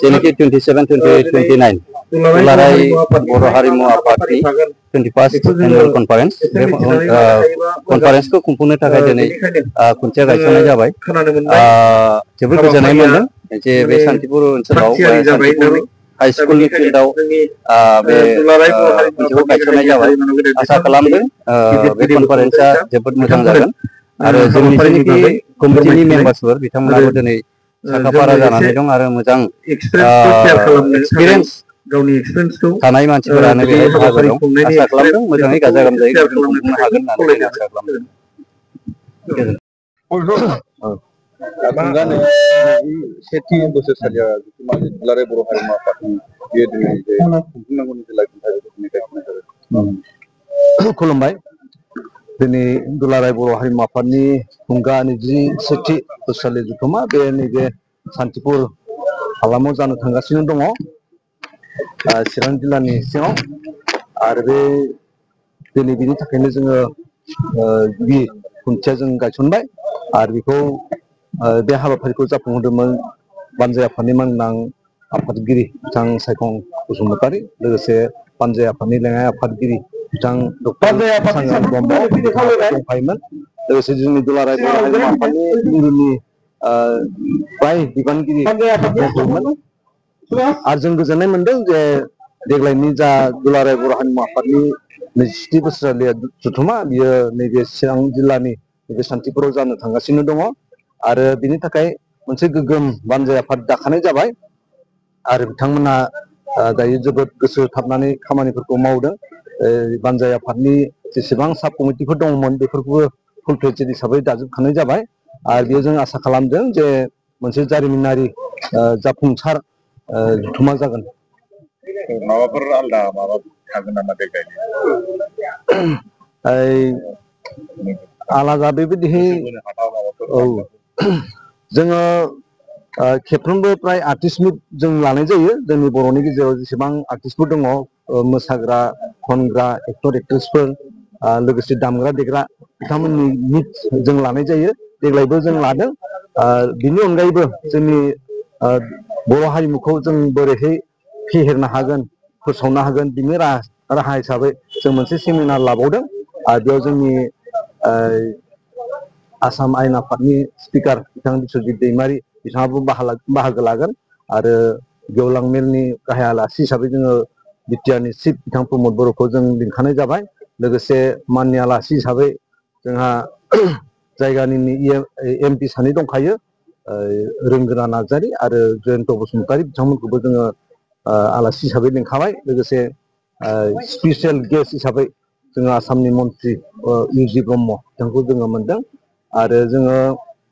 जेनाखि 27-29 दुलाराय बर' हारिमु आफादनि 21st एनुअल कनफारेन्स बे कनफारेन्सखौ खुंफुंनो थाखाय दिनै खुन्थिया गायसननाय जाबाय। जोबोद गोजोननाय मोनदों जे बे सान्तिपुर ओनसोलाव सान्तिपुर हाई स्कुलनि फिल्डआव बे खुन्थियाखौ गायसननाय जाबाय। आसा खालामदों बे कनफारेन्सआ जोबोद मोजां जागोन आरो जोंनि जेनाखि कमिटिनि मेम्बार्सफोर बिथांमोनाबो दिनै साखाफारा जानानै दं आरो मोजां एक्सपिरियेन्स थानाय मानसिफोरानो बेहाय बाहागो दं। आसा खालामदों मोजाङै गाजा गोमजायै खुंफुंनो हागोन होननानै जों आसा खालामदों। सेथि बोसोरसालिया दुलाराय बर' हारिमु आफादनि बेयो दिनै खुंफुंनांगौनि खुलुमबाय। दिनै दुलाराय बर' हारिमु आफादनि खुंगा 27थि बोसोरसालि जथुम्मा बे नैबे सान्तिपुर हालामाव जानो थांगासिनो दङ, चिरां जिल्लानि सिङाव। आरो बे दिनै बिनि थाखायनो जोङो गिबि खुन्थिया जों गायसनबाय आरो बेखौ बे हाबाफारिखौ जाफुंहोदोंमोन बानजाय आफादनि मानगोनां आफादगिरि बिथां सायखं बसुमतारी, लोगोसे बानजाय आफादनि लेङाइ आफादगिरि बिथां डक्टर दंफायोमोन, लोगोसे जोंनि दुलाराय बर' हारिमु आफादनि इउनियननि बाय बिबानगिरि दंफायोमोन। आरो जों गोजोननाय मोनदों जे देग्लायनि जा दुलाराय बर' हारिमु आफादनि 27थि बोसोरसालिया जथुम्मा बियो नैबे चिरां जिल्लानि नैबे सान्तिपुराव जानो थांगासिनो दङ आरो बिनि थाखाय मोनसे गोग्गोम बानजाय आफाद दाखानाय जाबाय आरो बिथांमोना दायो जोबोद गोसो होथाबनानै खामानिफोरखौ मावदों। बानजाय आफादनि जेसेबां साब कमिटिफोर दङमोन बेफोरखौबो फुल फ्लेजेड हिसाबै दाजोबखानाय जाबाय आरो बेयाव जों आसा खालामदों जे मोनसे जारिमिनारि जाफुंसार जथुम्मा जागोन। माबाफोर आलदा माबा थागोन नामा देग्लाय? आलादा बेबायदिहै औ जोङो खेबफ्रोमबो प्राय आर्टिस्ट मिट जों लानाय जायो। जोंनि बर'नि गेजेराव जेसेबां आर्टिस्टफोर दङ, मोसाग्रा, खनग्रा, एक्टर एक्ट्रेसफोर, लोगोसे दामग्रा देग्रा बिथांमोननि मिट जों लानाय जायो। देग्लायबो जों लादों। बिनि अनगायैबो जोंनि बर' हारिमुखौ जों बोरैहाय फेहेरनो हागोन, फोसावनो हागोन, बिनि राहा हिसाबै जों मोनसे सेमिनार लाबावदों आरो बेयाव जोंनि आसाम आयेन आफादनि स्पिकार बिथां बिस्वजित दैमारि बिथाङाबो बाहागो लागोन आरो गेवलां मेलनि गाहाय आलासि हिसाबै जोङो बिटिआरनि चिफ बिथां प्रमद बर'खौ जों लिंखानाय जाबाय। लोगोसे माननि आलासि हिसाबै जोंहा जायगानिनो एमपि सानै दंखायो, रोंगोरा नार्जारि आरो जयन्त बसुमतारी, बिथांमोनखौबो जोङो आलासि हिसाबै लिंखाबाय। लोगोसे स्पेसियेल गेस्ट हिसाबै जोङो आसामनि मन्त्रि इउ.जि. ब्रह्म बिथांखौ जोङो मोनदों आरो जोङो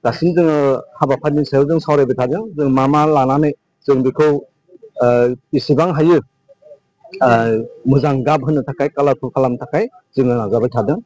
दासिम जोङो हाबाफारिनि सायाव जों सावरायबाय थादों। जों मा मा लानानै जों बेखौ बेसेबां हायो मोजां गाब होनो थाखाय, कालारफुल खालामनो थाखाय जोङो नाजाबाय थादों।